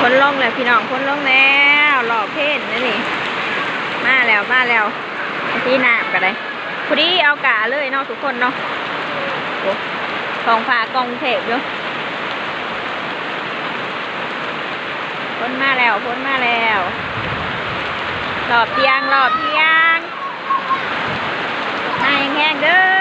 ຝົນລົງແລ້ວພີ່ນ້ອງ ຝົນລົງແລ້ວ ຫຼອບເພນແລ້ວນີ້ ມາແລ້ວ ມາແລ້ວ ທີ່ນ້ຳກໍໄດ້ ພໍດີເອົາກະເລີຍເນາະທຸກຄົນເນາະ ໂອ້ ທ້ອງຟ້າກ່ອງເທບຢູ່ ຝົນມາແລ້ວ ຝົນມາແລ້ວ ຫຼອບທ່ຽງ ຫຼອບທ່ຽງ ມາແຮງໆເດີ